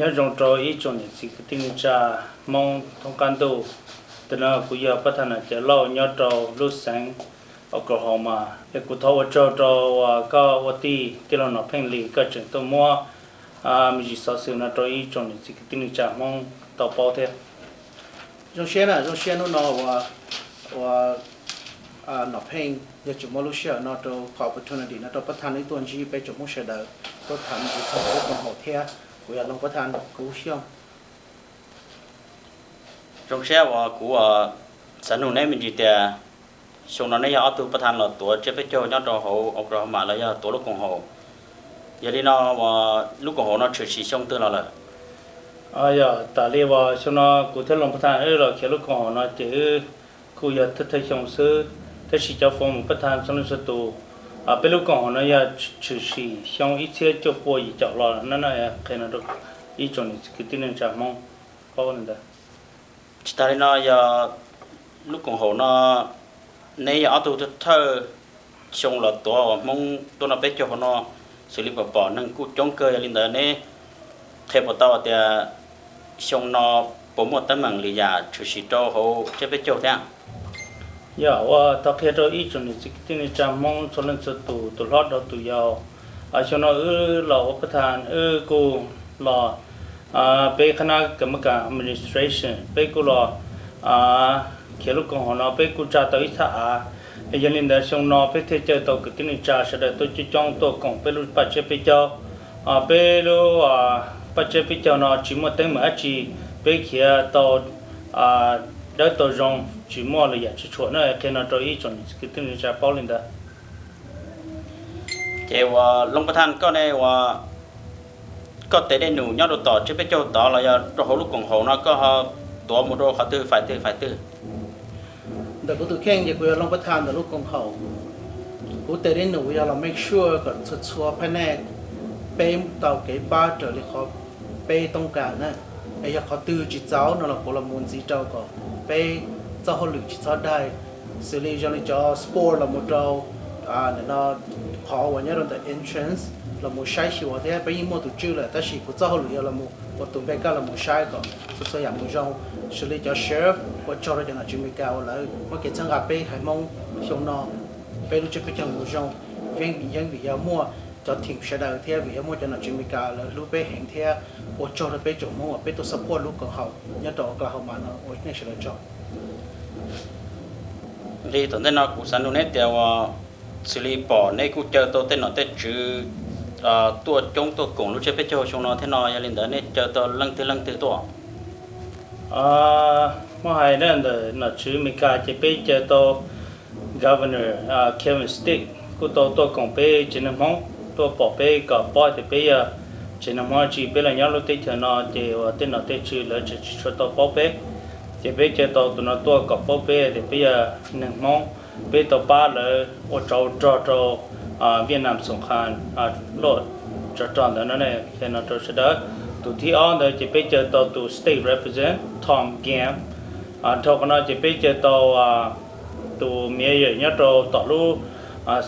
Nyob zoo rau ib tsoom niam txiv kwv tij neej tsa Hmoob thoob qab ntuj. Tus no kuv yog Pab Thas Nom Cawv Lauj nyob rau lub xeev Oklahoma. Es kuv thov ua tsaug rau koj ua tij, tij laug Nom Pheej Lis, koj tseem tuaj muab me ntsis xov xwm no rau ib tsoom niam txiv kwv tij neej tsa Hmoob tau paub thiab. Zoo siab na, zoo siab hnub no ua, ua Nom Pheej yog tseem muab lub sij hawm no rau qhov opportunity no rau Pab Thas wb tuaj ntsib peb tsoom Hmoob sawv daws, tuaj tham me ntsis txog lub koom haum thiab. Kuv yog Looj Pab Thas Kub Xyooj. Zoo siab uas kuv xav nug neb me ntsis tias xyoo no neb yog ob tug Pab Thas los tuav tsiab peb caug nyob rau hauv Oklahoma los yog tuav lub koom haum. Yog li no, lub koom haum no tshwm sim xyoo twg los lawm? Yog tas li uas xyoo no kuv thiab Looj Pab Thas wb los khiav lub koom haum no ces wb kuj yog thawj thawj xyoo xwb, tab sis cov foom mus Pab Thas txhua leej txhua tus, peb lub koom haum no yog tshwm sim xyoo ib txhiab cuaj pua yim caum los no na. Qhia no rau ib tsoom niam txiv kwv tij neej tsa Hmoob paub li ntawd. Tsis tas li no, yog lub koom haum no neb yog ob tug thawj xyoo los tuav uas Hmoob tuaj noj peb caug hauv no, xws li pom pom neeg kuj coob kawg, yog li ntawd neb qhia puas tau tias xyoo no puas muaj teeb meem lwm yam tshwm sim rau hauv tsiab peb caug thiab? Yog ua thov qhia rau ib tsoom niam txiv kwv tij neej tsa Hmoob txhua leej txhua tus, tus hlob rau tus yau, xyoo no wb los ua Pab Thas wb kuj los, peb qhab nab kam mab kam administration peb kuj los khiav lub koom haum no peb kuj tsa tau ib thaj av. Yog li ntawd xyoo no peb thiaj caw tau kwv tij neej tsa sawv daws tuaj coob coob tuaj koom peb lub paj tsiab peb caug. Peb lub paj tsiab peb caug no tsis muaj teeb meem dab tsi, peb khiav tau dawb tau zoo, tsis muaj lwm yam tsis tshuam na. Qhia no rau ib tsoom niam txiv kwv tij neej tsa paub li ntawd. Ces uas Looj Pab Thas, koj ne, uas koj tes dej num nyob rau tom tsiab peb caug tod los yog rau hauv lub koom haum no koj ho tuav mus rau qhov twg, fais twg fais twg? Ntawm kuv tus kheej ces kuv yog Looj Pab Thas ntawm lub koom haum. Kuv tes dej num yog los make sure kom txhua txhua phab neeg peb tau kev pab raws li qhov peb toob kas na. Es yog qhov twg tsis txaus no los kuv los mus ntxiv rau kom peb txoj hauj lwm tsis txhob daig. Xws li zoo li cov sport los mus rau ntawm no, qhov uas nyob rau ntawm entrance los mus saib xyuas thiab peb yeej muaj tus tswj lawm, tab sis kuv txoj hauj lwm yog los mus ua tus npe kaj los mus saib kom txhua txhua yam mus zoo. Xws li cov sheriff, ua tsaug rau cov nom tswv Amelikas uas lawv muab kev txhawb nqa peb haiv Hmoob xyoo no, peb lub tsiab peb caug mus zoo. Yeej vim, yeej vim yog muaj cov team sawv daws thiab vim yog muaj cov nom tswv Amelikas lawv hlub peb heev thiab ua tsaug rau peb tsoom Hmoob uas peb tuaj support lub koom haum nyob rau Oklahoma no, ua nej sawv daws tsaug. Li tom ntej no kuv xav nug neb tias uas xws li pom neb kuj caw tau tej nom tej tswv tuaj coob tuaj koom lub tsiab peb caug xyoo no thiab no, yog li ntawd neb caw tau leej twg leej twg tuaj? Muab hais ntawm nom tswv Amelikas ces peb caw tau Governor Kevin Stitt kuj tau tuaj koom peb tsev neeg Hmoob, tuaj pom peb kom paub tias peb yog tsev neeg Hmoob dab tsi, peb los nyob lub teb chaws no ces uas tej nom tej tswv lawv tseem tsis tshua tau paub peb. Ces peb caw tau tus no tuaj kom paub peb tias peb yog neeg Hmoob, peb tau pab lawv ua tsov rog rau Vietnam xoom qha luaj tsov rog ntawd no, qhia no rau sawv daws. Tus thib ob ntawd ces peb caw tau tus State Representative Tom Ngam. Dhau qhov no ces peb caw tau tus mayor nyob rau tom lub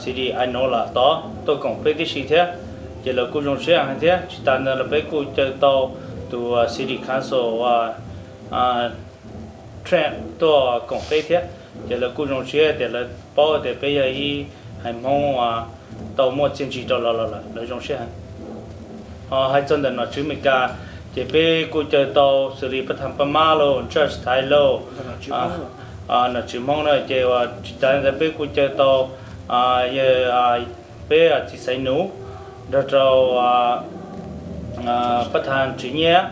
city Inola tod tuaj koom peb tib si thiab, ces lawv kuj zoo siab heev thiab. Tsis tas ntawd los peb kuj caw tau tus city council Trent tuaj koom peb thiab, ces lawv kuj zoo siab tias lawv paub tias peb yog ib haiv Hmoob tau muaj txiaj ntsig rau lawv los lawm, lawv zoo siab heev. Hais txog ntawm nom tswv Amelikas, ces peb kuj caw tau xws li Pab Thas Paj Mab lauj, Judge Thaiv lauj, nom tswv Hmoob na, ces tsis tas ntawd peb kuj caw tau peb txiv xaiv nus, nrog rau Pab Thas Tswv Nyiaj,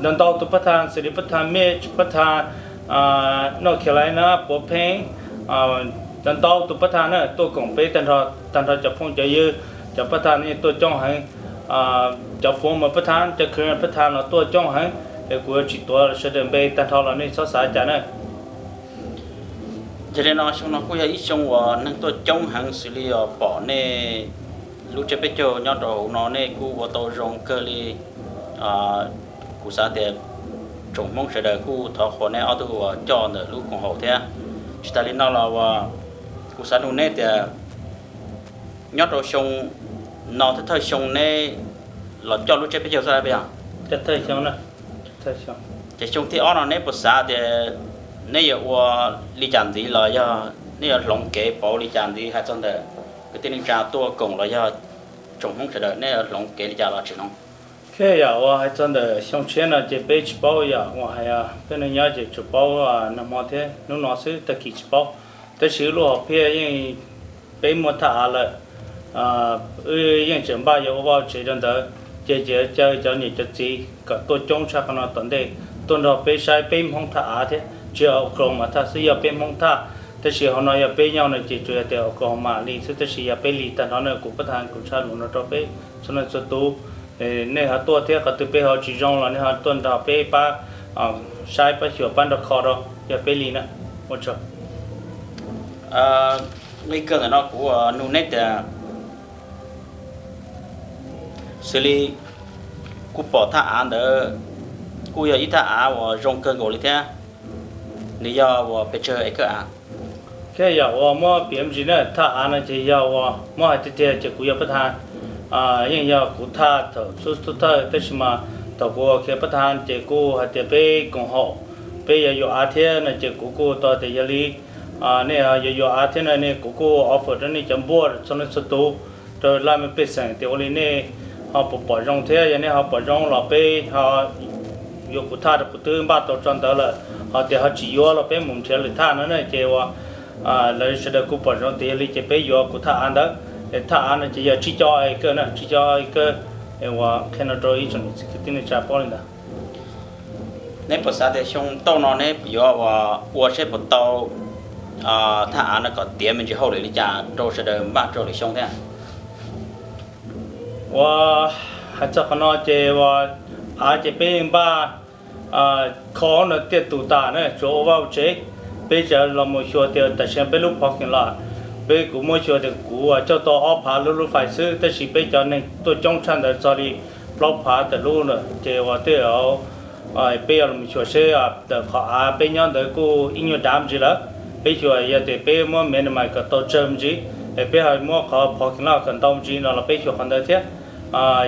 ntau ntau tus Pab Thas xws li Pab Thas Mitch, Pab Thas North Carolina, Puav Pheej, ntau ntau tus Pab Thas na tuaj koom peb tag nrho, tag nrho cov phooj cov ywg, cov Pab Thas yeej tuaj coob heev. Cov former Pab Thas, cov current Pab Thas los tuaj coob heev, es kuv yuav tsis tuav sawv daws npe tag nrho los nej txhob xav cas na. Yog li no xyoo no kuj yog ib xyoo uas neeg tuaj coob heev xws li uas pom nej lub tsiab peb caug nyob rau hauv no nej kuj ua tau zoo kawg li. Kuv xav tias tsoom Hmoob sawv daws kuj thov qhuas nej ob tug uas coj ntawm lub koom haum thiab. Tsis tas li no los uas kuv xav nug neb tias nyob rau xyoo no thawj thawj xyoo neb los coj lub tsiab peb caug xwb lawm puas yog? Ces xyoo thib ob no neb puas xav tias neb yuav ua li cas ntxiv los yog neb yuav hloov kev pauv li cas ntxiv hais txog ntawm kwv tij neej tsa tuaj koom los yog tsoom Hmoob sawv daws, neb yuav hloov kev li cas los tsis hloov? Thiab yam uas hais txog ntawm xyoo tshiab no ces peb tsis paub, yam uas hais peb neej nyob ces tsuas paub nag hmo thiab hnub no xwb, tag kis tsis paub. Tab sis wb lub hom phiaj yeej, peb muaj thaj av lawm, wb yeej tseem npaj yuav ua vaj tsev rau ntawd, ces ces caw cov niam cov txiv kom tuaj coob tshaj qhov no tom ntej, tuaj nrog peb saib peb Hmoob thaj av thiab, tsis yog Oklahoma thaj xwb, yog peb Hmoob thaj. Tab sis hauv no yog peb nyob no ces tsuas yog tias Oklahoma li xwb, tab sis yog peb li tag nrho no kuv pab tha kuv tshaj lus no rau peb txhua leej txhua tus. Nej ho tuaj thiab qhov twg peb ho tsis zoo los nej ho tuaj nrog peb pab saib pab xyuas pab nrog kho rau, yog peb li na. Ua tsaug. Li kawg ntawm no kuv nug neb tias, xws li kuv pom thaj av ntawd kuj yog ib thaj av uas zoo kawg nkaus li thiab, nws yog uas pes tsawg acre av? Thiab yam uas muab piav me ntsis na, thaj av no ces yog uas muab hais tiag tiag ces kuv yog pab tha, yeej yog kuv thaj thaum xub thawj, tab sis mas thaum kuv khiav pab tha ces kuj hais tias peb koom haum, peb yuav yuav av thiab no ces kuv kuj tau tias yog li nej yuav yuav av thiab no ne kuv kuj offer rau nej cov npuaj txhua leej txhua tus rau laj mej pej xeem tias ua li nej ho puas pom zoo thiab, yog nej ho pom zoo los peb ho yuav kuv thaj rau, kuv twb npaj tau tso ntawd lawm, ho tias ho tsis yuav los peb mus nrhiav lwm thaj no na. Ces uas lawv sawv daws kuj pom zoo tias yog li ces peb yuav kuv thaj av ntawd. Thaj av no ces yog tsib caug acre na, tsib caug acre. Uas qhia no rau ib tsoom niam txiv kwv tij neej tsa paub li ntawd. Neb puas xav tias xyoo tauj no neb yuav uas ua seb puas tau thaj av no kom tiav me ntsis hauj lwm li cas rau sawv daws npaj rau lwm xyoo thiab? Uas hais txog qhov no ces uas av ces peb npaj kho no tiaj tus tas na, tsuas ua vaj ua tsev. Peb tseem los mus xyuas tias tam sim no peb lub parking lot, peb kuv muab xyuas tias kuv coj tau ob phav lub lub fais xwb, tab sis peb cov neeg tuaj coob tshaj ntawd txog li plaub phav tawm lub lawm, ces uas tej zaum peb yuav los mus xyuas seb ntawm qhov av peb nyob ntawd kuj ib nyuag dav me ntsis lawm. Peb xyuas yog tias peb muab minimize kom tau tsawg me ntsis, es peb ho muab qhov parking lot kom ntau me ntsis no los peb xyuas qhov ntawd thiab.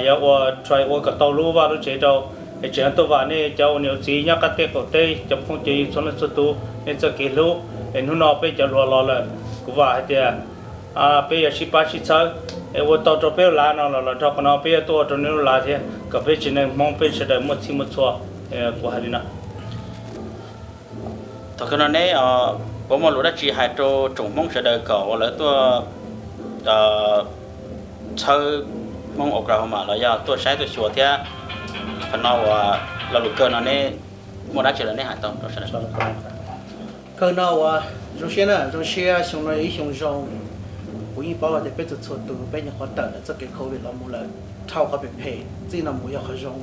Yuav ua try ua kom tau lub vaj lub tsev rau. Es tseem tuaj vam nej cov ua niam ua txiv nyob qab teb qaum teb, cov phooj cov ywg txhua leej txhua tus nej txoj kev hlub, es hnub no peb cov hluas los lawm, kuv vam hais tias peb yuav sib pab sib txhawb, es ua tau rau peb lub lav no los los nrog qhov no peb yuav tuaj ua rau nej lub lav thiab, kom peb tsev neeg Hmoob peb sawv daws muaj txhij muaj txhua. Kuv hais li no. Thaum kawg no neb puas muaj lus dab tsi hais rau tsoom Hmoob sawv daws kom uas lawv tuaj txhawb Hmoob Oklahoma los yog tuaj saib tuaj xyuas thiab? Qhov no uas lo lus kawg no neb muaj dab tsi los neb hais tau rau sawv daws? Kawg no uas zoo siab na, zoo siab xyoo no ib xyoo zoo. Kuv yeej paub hais tias peb txhua txhua tus peb nyuam qhuav tawm ntawm txoj kev covid los mus lawm dhau qhov phem phem, txij no mus yog qhov zoo.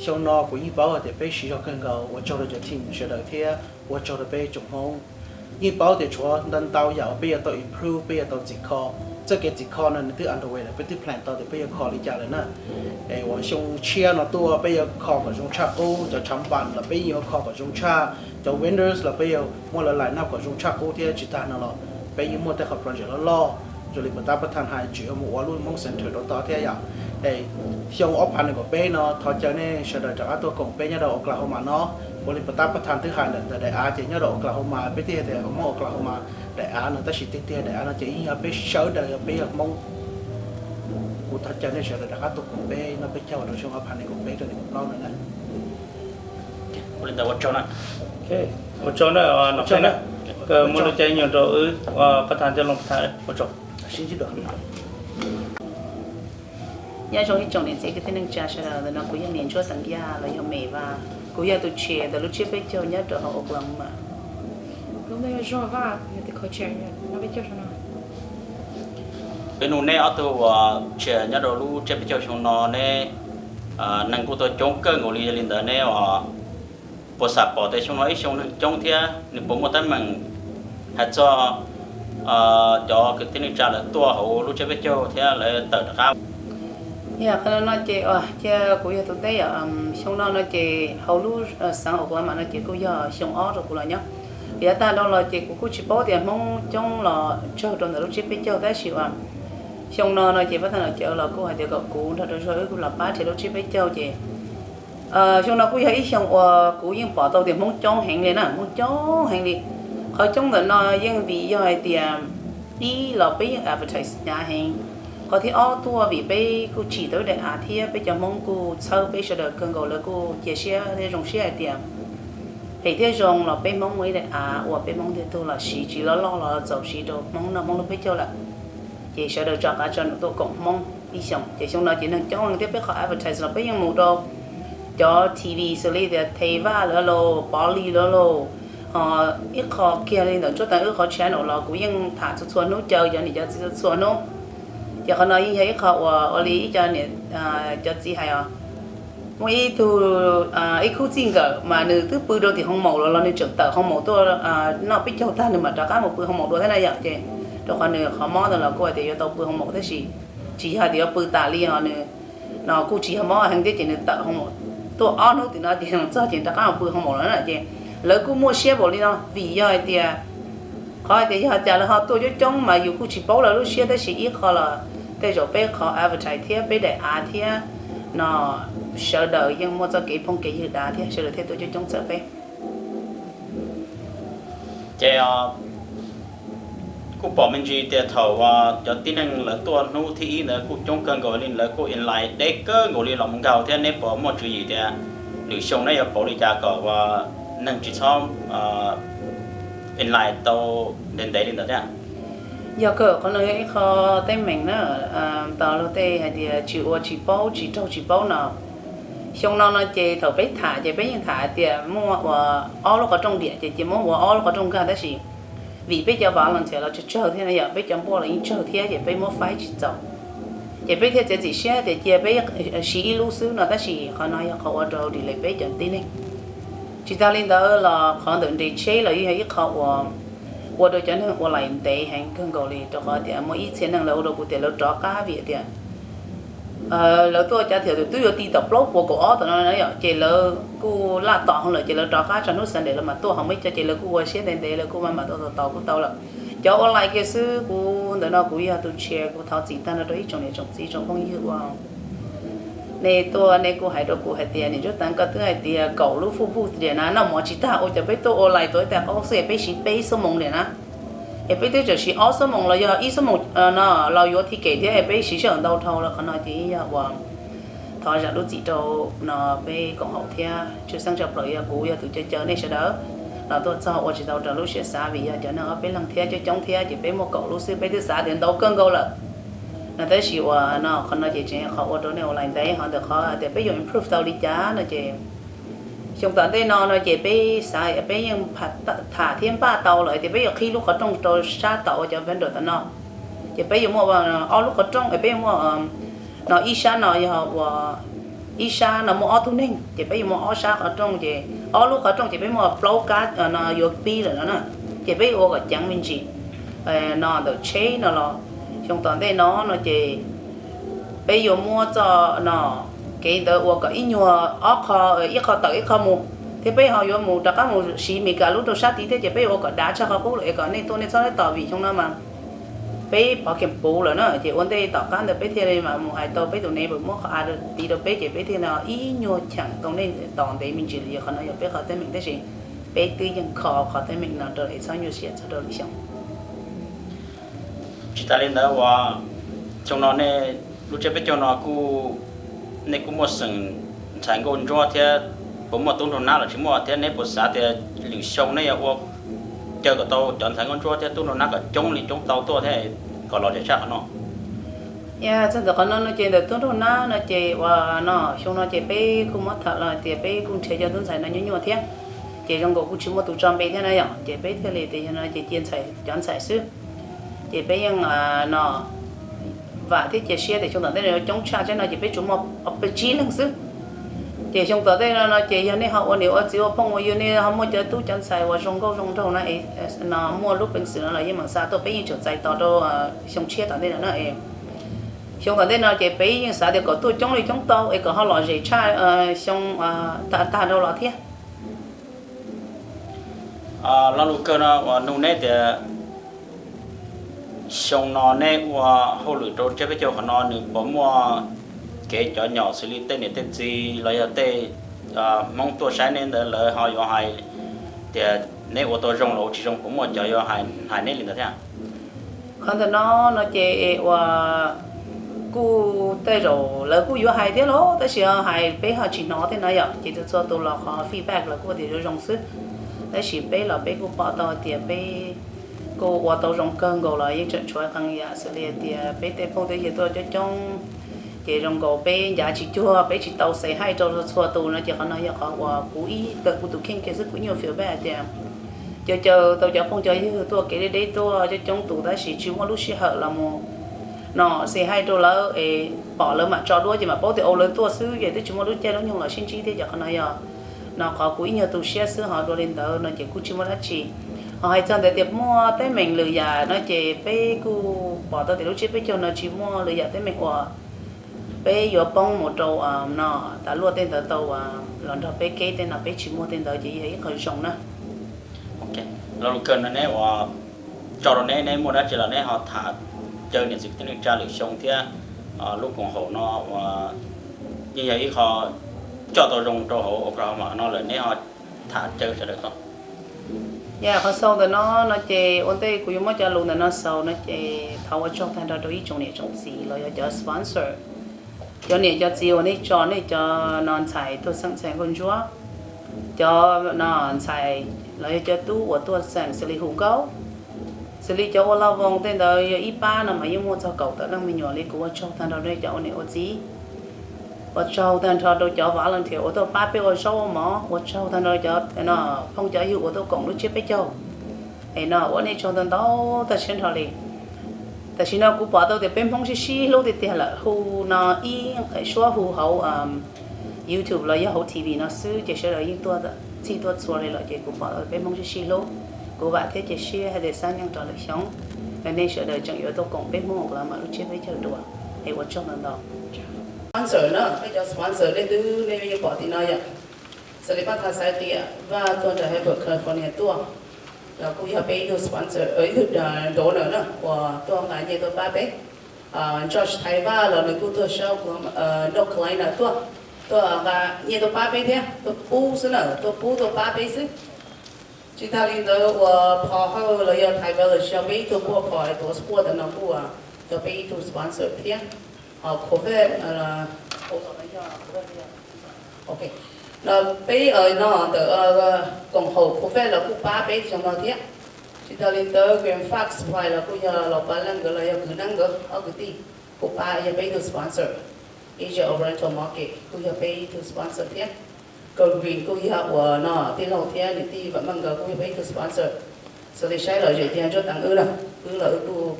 Xyoo no kuv yeej paub hais tias peb siv zog kawg nkaus, ua tsaug rau cov team sawv daws thiab ua tsaug rau peb tsoom Hmoob. Yeej paub tias tshuav ntau ntau yam uas peb yuav tau improve, peb yuav tau txhim kho. Txoj kev txhim kho no nws twb underway lawm, peb twb plan tau tias peb yuav kho li cas lawm na. Es uas xyoo tshiab no tuaj peb yuav kho kom zoo tshaj qub, cov tshav npas los peb yeej yuav kho kom zoo tshaj, cov vendors los peb yuav muab lawv line up kom zoo tshaj qub thiab. Tsis tag no los peb yeej muaj tej qhov project loj loj, zoo li puas tab pab tham hais tseem yuav mus ua lub Hmoob center rau tod thiab yom. Es xyoo ob phav nees nkaum peb no thov caw nej sawv daws rov qab tuaj koom peb nyob rau Oklahoma no. Ua li puas tab pab tham twb hais lawm ntawm daim av ces nyob rau Oklahoma peb thiaj tias Hmoob Oklahoma daim av no, tab sis tiag tiag daim av no ces yeej yog peb sawv daws yog peb yog Hmoob. Kuv thov caw nej sawv daws rov qab tuaj koom peb noj peb caug rau xyoo ob phav nees nkaum peb rau nees nkaum plaub no na. Ua li ntawd ua tsaug na. Ua tsaug na, no muaj lub caij nyoog rau wb ua pab tham coj loo pab tham ua tsaug. Sib ntsib dua. Nyob zoo ib tsoom niam txiv kwv tij neej tsa sawv daws, ntawm no kuv yog niam Ntsuab Teem Yaj los yog Mem Vaj, kuv yog tus chair ntawm lub tsiab peb caug nyob rau hauv Oklahoma. Peb nug neb ob tug uas chair nyob rau lub tsiab peb caug xyoo no, neb neeg kuj tuaj coob kawg nkaus li, yog li ntawd neb puas xam pom tias xyoo no ib xyoo neeg coob thiab nws puas muaj teeb meem hais txog cov kwv tij neej tsa lawv tuaj hauv lub tsiab peb caug thiab lawv tawm rov qab? Yog qhov no ces cia kuv yog tus teb yom, xyoo no no ces hauv lub xeev Oklahoma no ces kuj yog xyoo ob rau kuv los nyob. Yav tag dhau los ces kuv kuj tsis paub tias Hmoob coob los tsawg rau ntawm lub tsiab peb caug, tab sis uas xyoo no no ces pab thaj nom cawv los kuj hais tias kom kuv nrog rau Zuag wb kuj los pab rau lub tsiab peb caug ces Xyoo no kuj yog ib xyoo uas kuv yeej pom tau tias Hmoob coob heev li na, Hmoob coob heev li. Qhov coob ntawm no yeej vim yog hais tias ib los peb yeej advertise hnyav heev. Qhov thib ob tuaj vim peb kuj tsim tau ib daim av thiab peb cov Hmoob kuj txhawb peb sawv daws kawg nkaus, lawv kuj cia siab thiab zoo siab hais tias phem thiab zoo los peb Hmoob muaj ib daim av uas peb Hmoob ntiag tug los siv tsis loj loj los txaus siv rau Hmoob noj Hmoob lub peb caug lawm. Ces sawv daws tso qav tso num tuaj koom Hmoob ib xyoos. Ces xyoo no ces neeg coob heev thiab peb qhov advertise los peb yeej mus rau cov T V xws li tias Thej Vaj lawv los, Pov Lis lawv los, ib qho kiag li ntawm Ntsuab Teev wb qhov channel los kuv yeej tham txhua txhua hnub, caw cov niam cov txiv txhua txhua hnub. Ces qhov no yeej yog ib qho uas ua li ib co niam cov txiv hais os, muaj ib tug, ib khub txij nkawm mas nws twb pw rau tim hoo maum los los nws tseem tawm hoo maum tuaj noj peb caug tag nws mam rov qab mus pw hoo maum dua thiab na yom. Ces rau qhov nws qhov mob ntawd los kuj hais tias yuav tau pw hoo maum tab sis tsis yog tias yuav pw tas li ho nws no kuj tsis yog mob heev thiab ces nws tawm hoo maum tuaj ob hnub tim no ces txog ces rov qab mus pw hoo maum lawm na. Ces lawv kuj muaj siab npaum li no vim yog hais tias qhov hais tias yog cas lawv ho tuaj coob coob mas yus kuj tsis paub lawv lub siab tab sis ib qho los tej zaum peb qhov advertise thiab peb daim av thiab no sawv daws yeej muaj txoj kev phooj kev ywg dav thiab sawv daws thiaj tuaj coob coob txawm peb. Ces kuj pom me ntsis tias thaum cov tib neeg lawv tuaj hnub thib ib ntawd kuj coob kawg nkaus li, lawv kuj inline deb kawg nkaus li los mus nkaug thiab. Neb puas muaj tswv yim tias lwm xyoo neb yuav pauv li cas kom ua neeg tsis txhob inline tau ntev ntev li ntawd thiab? Yog kawg qhov no yog ib qho teeb meem na, tos luag tej hais tias tsis ua tsis paub tsis raug tsis paub no. Xyoo no no ces thaum peb tham ces peb yeej tham hais tias muaj ua ob lub qhov rooj diam ces cia muab ua ob lub qhov rooj nkag tab sis vim peb cov volunteer los tsawg tsawg thiab no yog peb cov npuaj los yeej tsawg thiab ces peb muab faib tsis txaus. Ces peb thiaj txiav txim siab tias cia peb siv ib lub xwb no tab sis qhov no yog qhov ua rau delay peb cov tib neeg. Tsis tas li ntawd los qhov ntawm nres tsheb los yeej yog ib qho uas ua rau cov neeg ua line ntev heev kawg nkaus li rau qhov tias muaj ib txhia neeg lawv ua rau kuv tias lawv rov qab vim tias lawv tuaj cav thiam tus twb yuav ti tom plaub puas kaum ob tom no yom ces lawv kuj laj tom heev lawm ces lawv rov qab tso hnub Sunday lawv mam tuaj ho muaj ib co ces lawv kuj ua siab ntev ntev lawv kuj mam mam tau tau kuj tau lawm. Cov ua line kiag xwb kuv ntawm no kuv yog tus chair kuv thov txim tag nrho rau ib tsoom niam tsoom txiv tsoom phooj ywg ua nej tuaj nej kuj hais rau kuv hais tias niam Ntsuab Teev koj twb hais tias kaum lub food booth tiam na noj mov tsis tag ua cas peb tuaj ua line tuaj ib tag qaub xwb es peb siv peb xuab moos tiam na es peb twb tseem siv ob xuab moos los yog ib xuab moos no los yuav ticket thiab es peb siv sij hawm ntau dhau lawm qhov no ces yog ua thov zam lub txim rau no peb koom haum thiab tshwj xeeb tshaj plaws yog kuv yog tus caw caw nej sawv daws los tuaj txog ua tsis tau raws lub siab xav vim yog cov neeg ob peb leeg thiab coob coob thiab ces peb muaj kaum lub xwb peb twb xav tias ntau kawg nkaus lawm no tab sis ua no qhov no ces tseem qhov ua rau nej ua line ntev ho ntawm qhov tias peb yuav improve tau li cas no ces xyoo tom ntej no no ces peb xav peb yeej tham thiab npaj tau lawm tias peb yuav qhib lub qhov rooj rau sab tom ua cov vendor tom no ces peb yuav muaj ob lub qhov rooj es peb yuav muaj no ib sab no yog ua ib sab no muaj ob tug neeg ces peb yuav muaj ob sab qhov rooj ces ob lub qhov rooj ces peb muaj plaub kab no yuav pib lawm no na ces peb yuav ua kom ceev me ntsis no ntawm tsheb no los xyoo tom ntej no no ces peb yuav muab txoj no kev ntawd ua kom ib nyuag ob qho ib qho tawm ib qho mus thiab peb ho yuav mus rov qab mus siv Mes Kas lub rau sab tid thiab ces peb yuav ua kom dav tshaj qhov qub lawm es kom nej tuaj nej txhob tab tom vim xyoo no mas peb pov kheem puv lawm na ces ua ntej tom qab ntawd peb thiaj li mas mus hais tau peb tus neighbor muab qhov av tid rau peb ces peb thiaj no ib nyuag cheem tau nej tos ntev me ntsis li. Qhov no yog peb qhov teeb meem tab sis peb twb yeej kho qhov teeb meem no rau es txhob nyuaj siab txog rau lwm xyoo. Tsis tas li ntawd uas xyoo no nej lub tsiab peb caug no kuj nej kuj muaj xeem ntxhais nkauj ntsuab thiab puas muaj tub nraug nab los tsis muaj thiab neb puas xav tias lwm xyoo nej yuav ua caw kom tau cov ntxhais nkauj ntsuab thiab tub nraug nab kom coob li coob tau tuaj thiab kom los zem tshaj qhov no? Txog ntawm qhov no no ces ntawm tub nraug nab no ces uas no xyoo no ces peb kuj muab tham los tias peb kuj nrhiav cov tub ntxhais no nyuaj nyuaj thiab ces zoo nkaus kuj tsis muaj tus tso npe thiab na yom ces peb thiaj li tias yog no ces cia cov ntxhais xwb ces peb yeej no vam thiab cia siab tias xyoo tom ntej no yuav coob tshaj thiab no ces peb tsuas muaj peb tsib leeg xwb. Ces xyoo tom ntej no no ces yog nej ho ua niam ua txiv ua phooj ua ywg nej ho muaj cov tub cov ntxhais uas zoo nkauj zoo nraug no no muaj lub peev xwm no los yeej meem xa tuaj peb yeej tseem txais tos rau xyoo tshiab tom ntej no na. Xyoo tom ntej no ces peb yeej xav tias kom tuaj coob li coob tau es kom ho lom zem tshaj xyoo tag tag dhau los thiab. Lo lus kawg no uas nug neb tias xyoo no neb ua hauj lwm rau tsiab peb caug qhov no nws puas muaj kev cov nyom xws li tej niam tej txiv los yog tej Hmoob tuaj saib neb ntawd lawv ho yuav hais tias neb ua tau zoo los ua tsis zoo, puas muaj cov yuav hais neb li ntawd thiab? Qhov ntawm no no ces uas kuj tej zaum lawv kuj yuav hais thiab los tab sis ho hais peb ho tsis hnov thiab no yom, ces txhua txhua tus los qhov feedback lawv kuj tias zoo zoo xwb. Tab sis peb los peb kuj pom tau tias peb kuj ua tau zoo kawg nkaus los yeej tseem tshuav qee yam xws li tias peb tej phooj tej ywg tuaj coob coob, ces zoo nkaus peb ncav tsis cuag, peb tsis tau say hi rau txhua tus no ces qhov no yog qhov uas kuv ib tawm kuv tus kheej kiag xwb kuv nyuaj feel bad tias caw caw tau cov phooj cov ywg tuaj kev deb deb tuaj coob coob tus tab sis tsis muaj lub sij hawm los mus no say hi rau lawv es pom lawv mam tso duab ces mam paub tias ua lawv tuaj xwb ces twb tsis muaj lub caij lub nyoog los sib ntsib thiab ces qhov no yog no qhov kuv ib nyuag tu siab xwb ho dua li ntawd no ces kuj tsis muaj dab tsi. Ho hais txog ntawd tias muaj teeb meem lwm yam no ces peb kuj pom tau tias lub tsiab peb caug no tsis muaj lwm yam teeb meem uas peb yuav poob mus rau no tas luaj tej ntawd tau los nrog peb kev tej no peb tsis muaj tej ntawd ces yog ib qho zoo na. Lo lus kawg no neb uas tso rau neb, neb muaj dab tsi los neb ho tham caw niam txiv kwv tij neej tsa lwm xyoo thiab lub koom haum no uas yeej yog ib qho coj tau zoo rau hauv Oklahoma no lawm neb ho tham caw sawv daws tau. Yog qhov xaus ntawm no no ces ua ntej kuv yuav muab cov lus ntawm no xaus no ces thov ua tsaug tag nrho rau ib tsoom niam tsoom txiv los yog cov sponsor, cov niam cov txiv uas nej tso nej cov no ntxhais tuaj xeem ntxhais nkauj ntsuab, cov no ntxhais los yog cov tub uas tuaj xeem xws li hu nkauj, xws li cov ua loj voos tej ntawd yog ib pab no mas yeej muaj txog kaum tawm leej me nyuam li. Kuv ua tsaug tag nrho rau cov ua niam ua txiv, ua tsaug tag nrho rau cov volunteer uas tuaj pab peb ua zaub ua mov, ua tsaug tag nrho cov phooj cov ywg uas tuaj koom lub tsiab peb caug. Es no ua nej tsaug ntau ntau tag siab nrho li. Tam sim no kuv pom tau tias peb Hmoob sib sib hlub tiag tiag lawm, hu no ib suab hu hauv YouTube los yog hauv T V no xwb ces sawv daws yeej tuaj txhij tuaj txhua li lawm ces kuv pom tau peb Hmoob sib sib hlub. Kuv vam thiab cia siab hais tias xab nyeej rau lwm xyoo los nej sawv daws tseem yuav tuaj koom peb Hmoob Oklahoma lub tsiab peb caug dua. Es ua tsaug ntau ntau. Sponsor na, peb cov sponsor nej twb nej yeej pom tim no yom. Xws li pab tha xaiv tias Vaj tuaj ntawm Hayward, California tuaj, los kuj yog peb ib tug sponsor, ib tug donor na uas tuaj nqa nyiaj tuaj pab peb. Josh Thaiv Vaj los nws kuj tuaj saib North Carolina tuaj, tuaj nqa nyiaj tuaj pab peb thiab, tuaj pub xwb na, tuaj pub tuaj pab peb xwb. Tsis tas li ntawd uas Phom Hawj los yog Thaiv Village yog peb ib tug pub, Phom es tuav squad ntawm no kuj yog peb ib tug sponsor thiab. Ho Covid, ok, no peb no ntawm koom haum Covid los kuj pab peb xyoo no thiab. Tsis tas li ntawd Grand Fox Supply los kuj yog Laus Paj Leej nkawd los yog Kwv Neeb nkawd ob kwv tij kuj pab, yog peb ib tug sponsor. Asia Oriental Market kuj yog peb ib tug sponsor thiab. Go Green kuj yog uas no tij laug thiab niam tij Vam Meej nkawd kuj yog peb ib tug sponsor. Xws li saib lom zem tiag Ntsuab Teev wb na, wb los wb kuj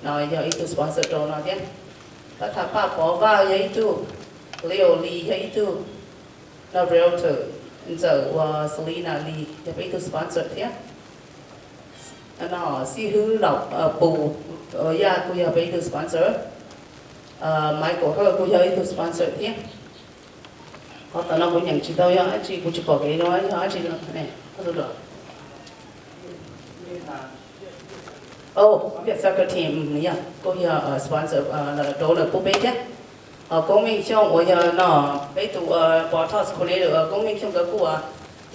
no yog ib tug sponsor rau no thiab. Pab tha Paj Pov Vaj yog ib tug, Leo Lee yog ib tug, no realtor ntxawm uas Selina Lee yog peb ib tug sponsor thiab. No Xib Hwb Laus Pus Yaj kuj yog peb ib tug sponsor. Michael Hawj kuj yog ib tug sponsor thiab. Qhov tom no kuv nyeem tsis tau yog dab tsi, kuv tsis pom kev no yog dab tsi. Soccer team yog kuj yog sponsor, donor pub peb thiab. Koob Meej Xyooj uas yog no peb tus pos thos coordinator Koob Meej Xyooj nkawd kuj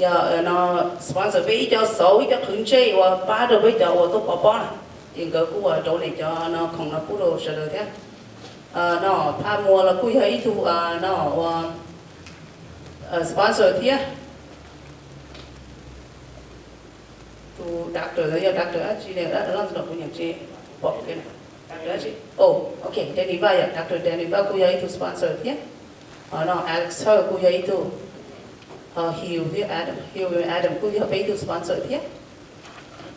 yog no sponsor peb ib co xauv ib co qhwv ntsej uas pab rau peb cov uas tuaj pov pob na, ces nkawd kuj donate cov no khoom no pub rau sawv daws thiab. No Phaj Muas los kuj yog ib tug no ua sponsor thiab. Tus doctor yog doctor dab tsi ne, kuv nyeem tsis pom. Doctor dab tsi? Ok, Danny Vaj yom, doctor Danny Vaj kuj yog ib tug sponsor thiab. No Alex Hawj kuj yog ib tug, ho Hugh thiab Adam, Hugh Adam kuj yog peb ib tug sponsor thiab.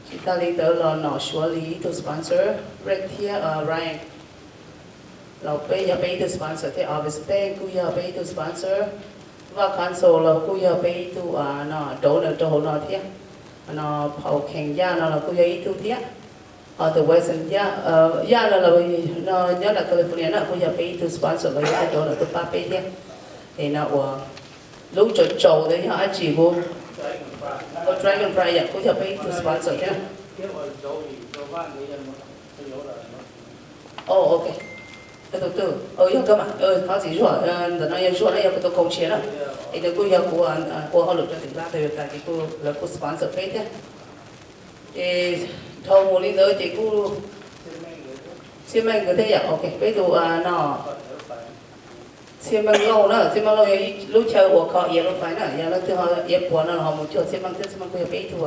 Tsis tas li ntawd los Nom Suav Lis ib tug sponsor, Rick thiab Ryan los peb yog peb ib tug sponsor thiab. Office Bank kuj yog peb ib tug sponsor. Vaj Council los kuj yog peb ib tug no donor rau hauv no thiab. No Phau Khees Yaj no los kuj yog ib tug thiab. Ho The Wesleyan Yaj, Yaj no los nyob nram California no kuj yog peb ib tug sponsor los yog ib tug donor tuaj pab peb thiab. Es no uas lub tsaus tsaus ntawd yog dab tsi kuv, Dragonfly yom, kuj yog peb ib tug sponsor thiab. Oh, ok. Tus twg? Yog koj mas, thov txim Zuag, ntawm no yog Zuag na, yog kuv tus co-chair na. Es nws kuj yog kuv ua hauj lwm rau tim lab Toyota ces kuj lawv kuj sponsor peb thiab. Ces dhau mus li ntawd ces kuj Txhiaj Meej nkawd thiab yom, ok, peb tus no Txhiaj Meej Lauj na, Txhiaj Meej Lauj yog lub chaw uas kho iav lub fais na, yog leej twg ho iav puas no los ho mus cuag Txhiaj Meej thiab, Txhiaj Meej kuj yog peb ib tug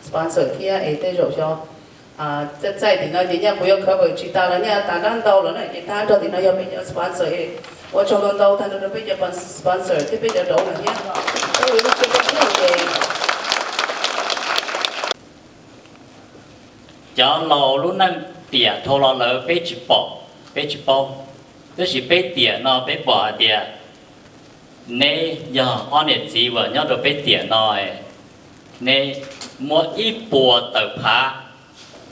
sponsor thiab es tej zaum xyov txaij txaij tim no ces nyaj kuv yuav cover tsis tas los nyaj tas dab ntau lawm na, ces tag nrho tim no yog peb cov sponsor es ua tsaug ntau ntau tag nrho rau peb cov sponsor thiab peb cov donor thiab. Peb ua lub tsheb peb thiab ces cov laus lub neej tiam dhau los lawm peb tsis pom, peb tsis paub, tab sis peb tiam no peb pom hais tias neb yog ob niam txiv uas nyob rau peb tiam no, neb muab ib puas tawm phav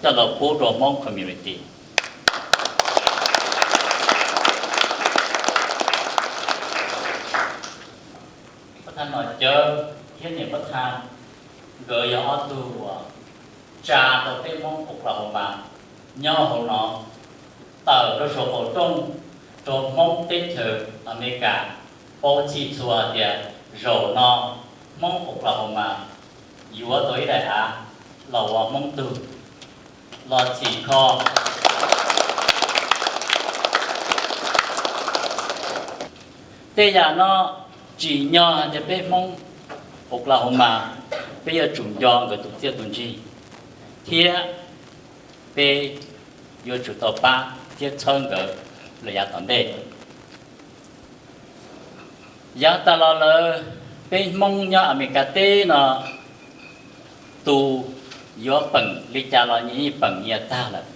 coj los pub rau Hmoob community. Pab thaj Nom Cawv thiab niam Pab thaj, nkawd yog ob tug uas tsa tau peb Hmoob Oklahoma nyob hauv no tawm rau saum qaum rooj rau Hmoob teb chaws Amelikas paub txhij txhua tias zaum no Hmoob Oklahoma yuav tau ib daim av los ua Hmoob tug los txhim kho. Tej yam no tsim nyog hais tias peb Hmoob Oklahoma peb yuav tsum nco nkawd tus txiaj tus ntsig thiab peb yuav tsum tau pab thiab txhawb nkawd los yav tom ntej. Yav tas los lawm peb Hmoob nyob Amelikas teb no tus yuav peem li cas los yeej peem nyias tag lawm.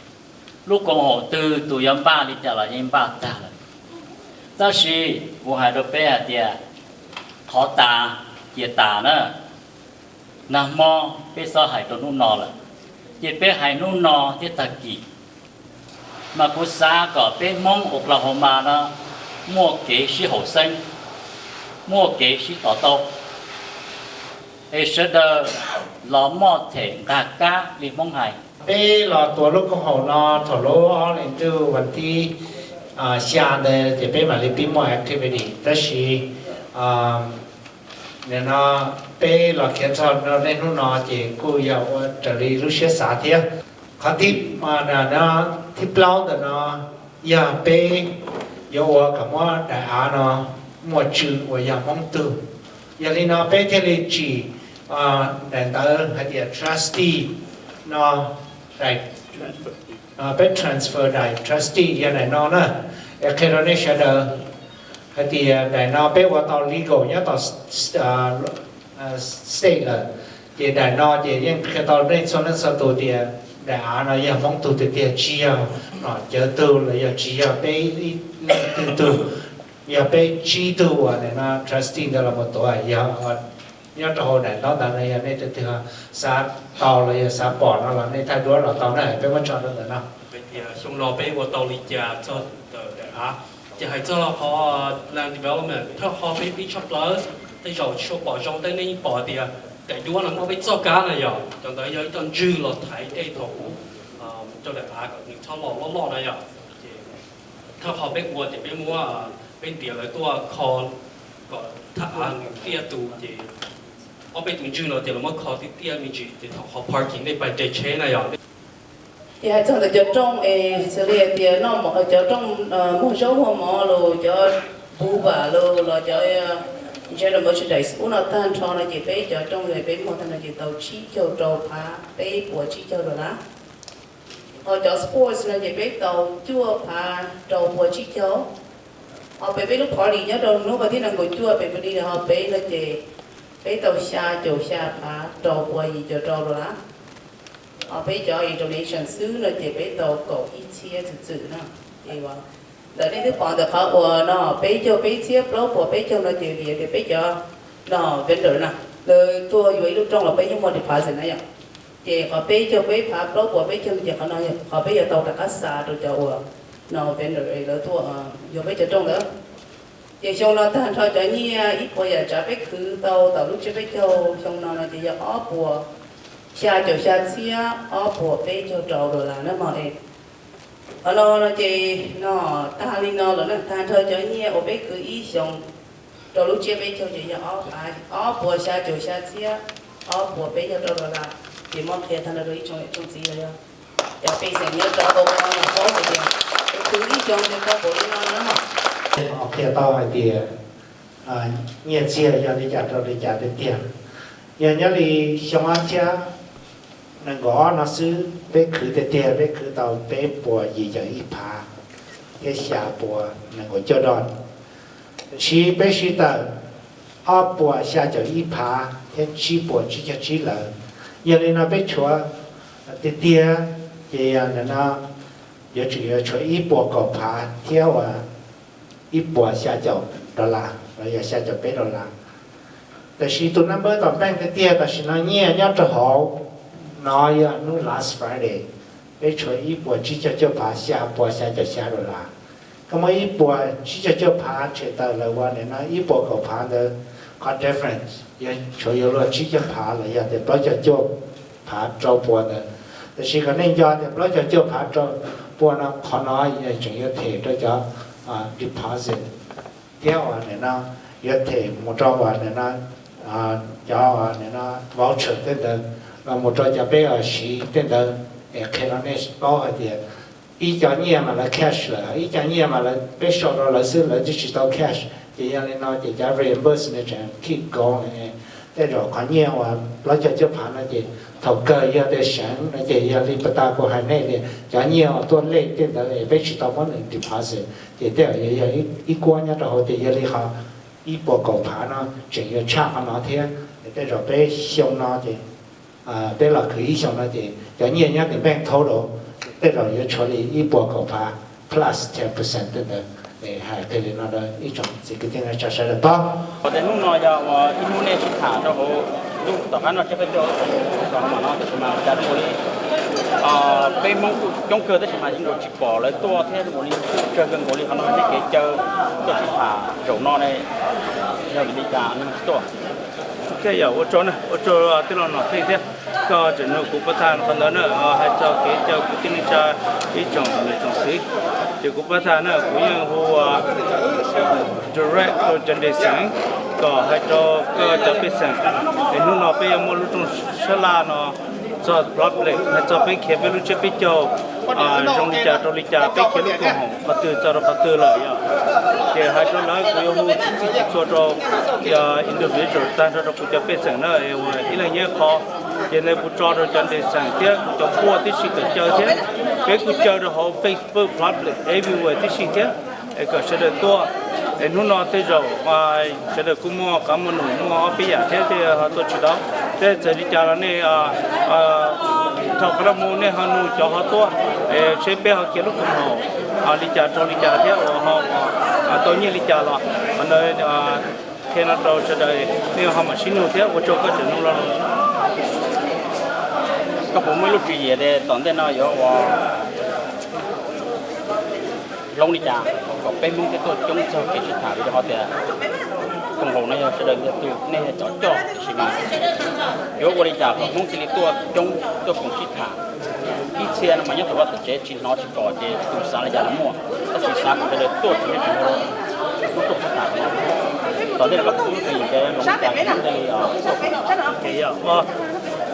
Lub koom haum twg tus yuav npaj li cas los yeej npaj tag lawm. Tab sis kuv hais rau peb hais tias qhov tas cia tas na. Nag hmo peb txhob hais rau hnub no lawm, ces peb hais hnub no thiab tag kis. Mas kuv xav kom peb Hmoob Oklahoma no muaj kev sib haum xeeb, muaj kev sib to taub, es sawv daws los muaj them nqaj kab li Hmoob hais. Peb los tuav lub koom haum no thaum lub ob hlis ntuj vas thib xya ntawd ces peb mam li pib muaj activity, tab sis nim no peb los khiav txog niaj hnub no ces kuj yog ua raws li lub siab xav thiab. Qhov thib, thib plaub ntawm no yog peb yuav ua kom muab daim av no muaj tswv uas yog Hmoob tug. Yog li no peb thiaj li tsim daim ntawv hais tias trustee no, peb transfer daim trustee yog daim no na. Es qhia rau nej sawv daws hais tias daim no peb ua tau legal nyob tom state lawm, ces daim no ces yeej qhia tau nej txhua leej txhua tus tias daim av no yog Hmoob tug tiag tiag, tsis yog Nom Cawv tug los yog tsis yog peb ib leej twg tug. Yog peb tsib tug uas nim no trustee ntawd los mus tuav, yog nyob rau hauv daim ntaub ntawv no, yog nej tus twg xav tau los yog xav pom no los nej thaij duab los tau na, peb muab tso rau ntawm no. Hais tias xyoo no peb ua tau li cas txog ntawm daim av. Ces hais txog qhov land development, thawj qhov peb pib tshaj plaws, tej zaum tsis tshua pom zoo, tej nej pom tias daim duab no muaj peb txoj kab na yom, cov ntawd yog ib co ntswg los thaiv dej thaum ub rau daim av kom nws txhob los loj loj na yom. Ces thawj qhov peb ua ces peb muab, peb ntiav lawv tuaj kho kom thaj av nws tiaj tus, ces ob peb tus ntswg no ces lawv muab kho tiaj tiaj me ntsis, ces thaum qhov parking nej pais nres tsheb na yom. Ces hais txog ntawm cov rooj es xws li hais tias noj mov, cov rooj muag zaub muag mov los cov buv vam los los cov general merchandise ub no tag nrho no ces peb cov rooj peb muag tag no ces tau tsib caug rau phav peb puas tsib caug dollar. Ho cov sports no ces peb tau cuaj phav rau puas tsib caug. Ho peb, peb lub party nyob rau hnub vas thib nees nkaum cuaj peb pw ni ho peb no ces peb tau xya caum xya phav rau puas yim caum rau dollar. Ho peb cov donation xwb no ces peb tau kaum ib txhiab txwm txwm na. Ces ntawm nej twb pom ntawm qhov uas no peb caug peb txhiab plaub puas peb caug no ces vim tias peb cov no vendor na, lawv tuaj yuav ib lub rooj los peb yeej muaj deposit na yom. Ces qhov peb caug peb phav plaub puas peb caug no ces qhov no qhov peb yuav tau rov qab xa rau cov uas no vendor lawv tuaj yuav peb cov rooj ntawd. Ces xyoo no tag nrho cov nyiaj ib puas yam tsav peb khwv tau tom lub tsiab peb caug xyoo no no ces yog ob puas xya caum xya txhiab ob puas peb caug rau dollar na mog es. Qhov no no ces no tag li no lawm na, tag nrho cov nyiaj uas peb khwv ib xyoos rau lub tsiab peb caug ces yog ob puas xya caum xya txhiab ob puas peb caug rau dollar. Ces muab qhia tag nrho rau ib tsoom niam tsoom txiv los yog cov pej xeem nyob rau hauv no los paub hais tias peb khwv ib xyoos ces tau puas li no na. Qhia tau hais tias nyiaj txiag yog li cas rau li cas tiag tiag. Yog nyob li xyoo ob txhiab nees nkaum ob no xwb peb khwv tiag tiag peb khwv tau peb puas yim caum ib phav thiab xya puas nees nkaum cuaj dollar. Tab sis peb siv tawm ob puas xya caum ib phav thiab tsib puas tsib caug tsib lawm. Yog li no peb tshuav tiag tiag ces yog no yuav tsum yuav tshuav ib puas kaum phav thiab uas ib puas xya caum dollar los yog xya caum peb dollar. Tab sis tus number tom bank tiag tiag tam sim no nyiaj nyob rau hauv no yog hnub last Friday peb tshuav ib puas tsib caug cuaj phav xya puas xya caum xya dollar. Koj muab ib puas tsib caug cuaj phav tshem tawm lawm ua nim no ib puas kaum phav ntawd, qhov difference yog tshuav yuav luag tsib caug phav los yog tias plaub caug cuaj phav rau pua ntawd. Tab sis kom nej nco tias plaub caug cuaj phav rau pua no qhov no tseem yuav them rau cov deposit thiab uas nim no yuav them mus rau uas nim no cov nim no voucher tej ntawd los mus rau cov peb uas siv tej ntawd. Es qhia rau nej paub hais tias ib co nyiaj mas lawv cash lawm, ib co nyiaj mas lawv peb sau rau lawv xwb lawv twb tsis tau cash. Ces yog li no ces cov reimburse no tseem keep going. Tej zaum qhov nyiaj uas plaub caug cuaj phav no ces thaum kawg yog tias seev no ces yog li pas tas kuv hais nej tias cov nyiaj uas tuaj lej tej ntawd es peb tsis tau muab nws deposit ces tej zaum yuav yog ib kuab nyob rau hauv ces yog li qhov ib puas kaum phav no tseem yuav tshaj qhov no thiab. Tej zaum peb xyoo no ces peb los khwv ib xyoos no ces cov nyiaj nyob tim bank total tej zaum yuav tshuav li ib puas kaum phav plus ten percent tej ntawd. Hais qhia li no rau ib tsoom txiv kwv tij neej tsa sawv daws paub. Ua ntej hnub no yog ua ib hnub nej sib tham rau hauv lub tom qab no tsiab peb caug tom no tab sis mas cas ua li peb Hmoob kuj coob kawg tab sis mas yeej tsis pom lawv tuaj thiab ua li kuj tsawg kawg nkaus li. Qhov no nej kev caw tuaj sib tham zaum no ne yog vim li cas nej tsis tuaj? Ok, yog ua tsaug na, ua tsaug tij laug Nom Theej thiab koj tseem nug kuv pab thaj qhov ntawd na, hais txog kev caw kwv tij neej tsa ib tsoom niam tsoom txiv. Ces kuv pab thaj na kuv yeej hu direct rau cov ntej xeem kom hais rau koj cov pej xeem es hnub no peb yuav muaj lub rooj sab laj no txog problem hais txog peb khiav peb lub tsiab peb caug zoo li cas rau li cas, peb khiav lub koom haum qhov twg txog rau qhov twg lawm yom. Ces hais rau lawv kuv yuav hu tsis txij tsis txhua rau individual tag nrho rau kuv cov pej xeem na, ib leeg nyob qhov. Ces ntawd kuv tso rau cov ntej xeem thiab kuv cov npuaj tib si kom caw thiab. Peb kuj caw rau hauv Facebook public everywhere tib si thiab es kom sawv daws tuaj. Es hnub no tej zaum sawv daws kuj muaj qab muaj num muaj ob peb yam thiab tej ho tuaj tsis tau. Tej txawm li cas los nej thaum qhov no mus nej ho nug cov ho tuaj seb peb ho khiav lub koom haum li cas rau li cas thiab uas ho tau nyiaj li cas los qhov ntawd qhia no rau sawv daws nej ho mam sib nug thiab ua tsaug koj tseem nug los. Koj puas muaj ib lub tswv yim tias tom ntej no yuav ua hloov li cas kom peb Hmoob thiaj tuaj coob txog kev sib tham? Vim rau qhov tias koom haum no yog sawv daws yog tus nej yog cov coj tiam sis mas yuav ua li cas kom Hmoob cia li tuaj coob tuaj koom sib tham? Ib txhia no mas nyob tom vaj tom tsev tsis hnov tsis pom ces tus xav li cas los muaj, tab sis xav kom sawv daws tuaj tseem nej tseem lub rooj sib tham no. Tom ntej no koj puas muaj lub tswv yim tias hloov li cas kom Hmoob thiaj li tuaj?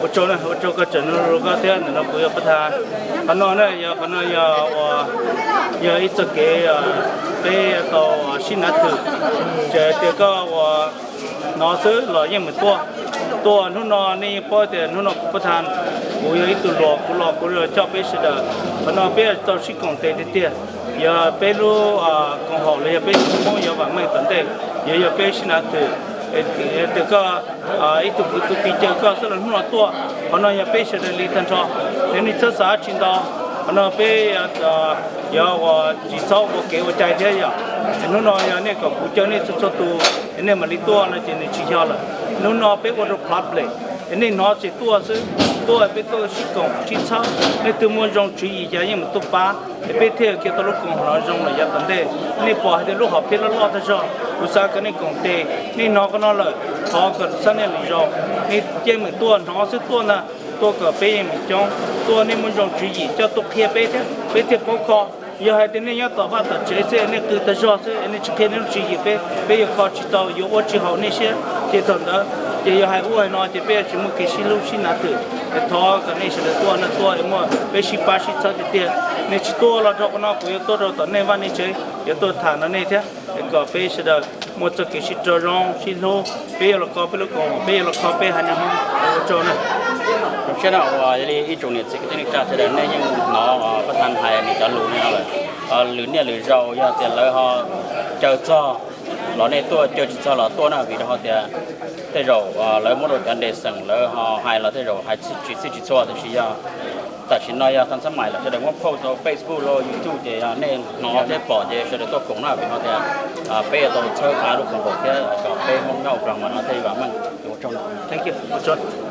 Ua tsaug na, ua tsaug koj tseem nug rau koj thiab ntawm no kuv yog pab thaj. Qhov no na yog qhov no yog ua yog ib txoj kev peb tau sib nav thwm. Txawm tias koj ua hnov xwb los yeej meem tuaj. Tuaj hnub no nej yeej paub tias hnub no kuv pab thaj, kuv yog ib tug luag, kuv los kuv coj peb sawv daws. Qhov no peb tau sib koom tes tiag tiag. Yog peb lub koom haum los yog peb txoj hmoo yuav vam meej tom ntej, yuav yog peb sib nav thwm. Tias koj ib tug kwv tus tij caw koj xwb los hnub no tuaj, qhov no yog peb sawv daws li tag nrho. Yog nej txhob xav dab tsi ntau, qhov no peb yuav ua tsis txhob ua kev ua cai thiab yom. Hnub no yog nej kom kuv caw nej txhua txhua tus es nej mam li tuaj no ces nws tsis yog lawm. Hnub no peb ua rau public, es nej hnov ces tuaj xwb, tuaj peb tuaj sib koom sib txhawb, leej twg muaj zoo tswv yim cas yeej meem tuaj pab, es peb thiaj kiag tau lub koom haum no zoo lawm yav tom ntej. Nej pom hais tias lub hom phiaj loj loj tag zog, kuv xav kom nej koom tes, nej hnov qhov no lawm thov kom txhawb nej lwm zaus. Nej yeej meem tuaj hnov xwb tuaj ntag, tuaj kom peb yeej meem coob, tuaj nej muaj zoo tswv yim coj tuaj qhia peb thiab peb thiaj paub kho. Yog hais tias nej nyob tom vaj tom tsev xwb, nej qw tag zog xwb, nej tsis qhia nej lub tswv yim peb, peb yuav kho tsis tau, yuav ua tsis haum nej siab. Ces thaum ntawd ces yog hais ub hais no ces peb yuav tsis muaj kev sib hlub sib nav twm. Es thov kom nej sawv daws tuaj no tuaj es muaj peb sib pab sib txhawb tiag tiag. Nej tsis tuaj los rau qhov no, kuv yuav tuaj rau tom nej vaj nej tsev, yuav tuaj tham nrog nej thiab, es kom peb sawv daws muaj txoj kev sib raug zoo sib hlub. Peb yuav los kho peb lub koom haum, peb yuav los kho peb haiv neeg Hmoob. Ua tsaug na. Zoo siab na uas yog li ib tsoom niam txiv kwv tij neej tsa sawv daws nej yeej hnov Paj Thaj hais nws cov lus no lawm. Lwm niaj lwm zaus yog tias lawv ho caw txog los nej tuaj, caw tsis txog los tuaj na, vim rau qhov tias tej zaum lawv muab rau cov ntes xeem lawv ho hais los tej zaum hais tsis txhij tsis txhua, tiam sis yog tam sim no yog tha xab mais lawm sawv daws muab post rau Facebook los YouTube ces yog nej hnov thiab pom ces sawv daws tuaj koom na, vim rau qhov tias peb yuav tau txhawb nqa lub koom haum thiab kom peb Hmoob nyob Oklahoma no thiaj vam meej. Ua tsaug.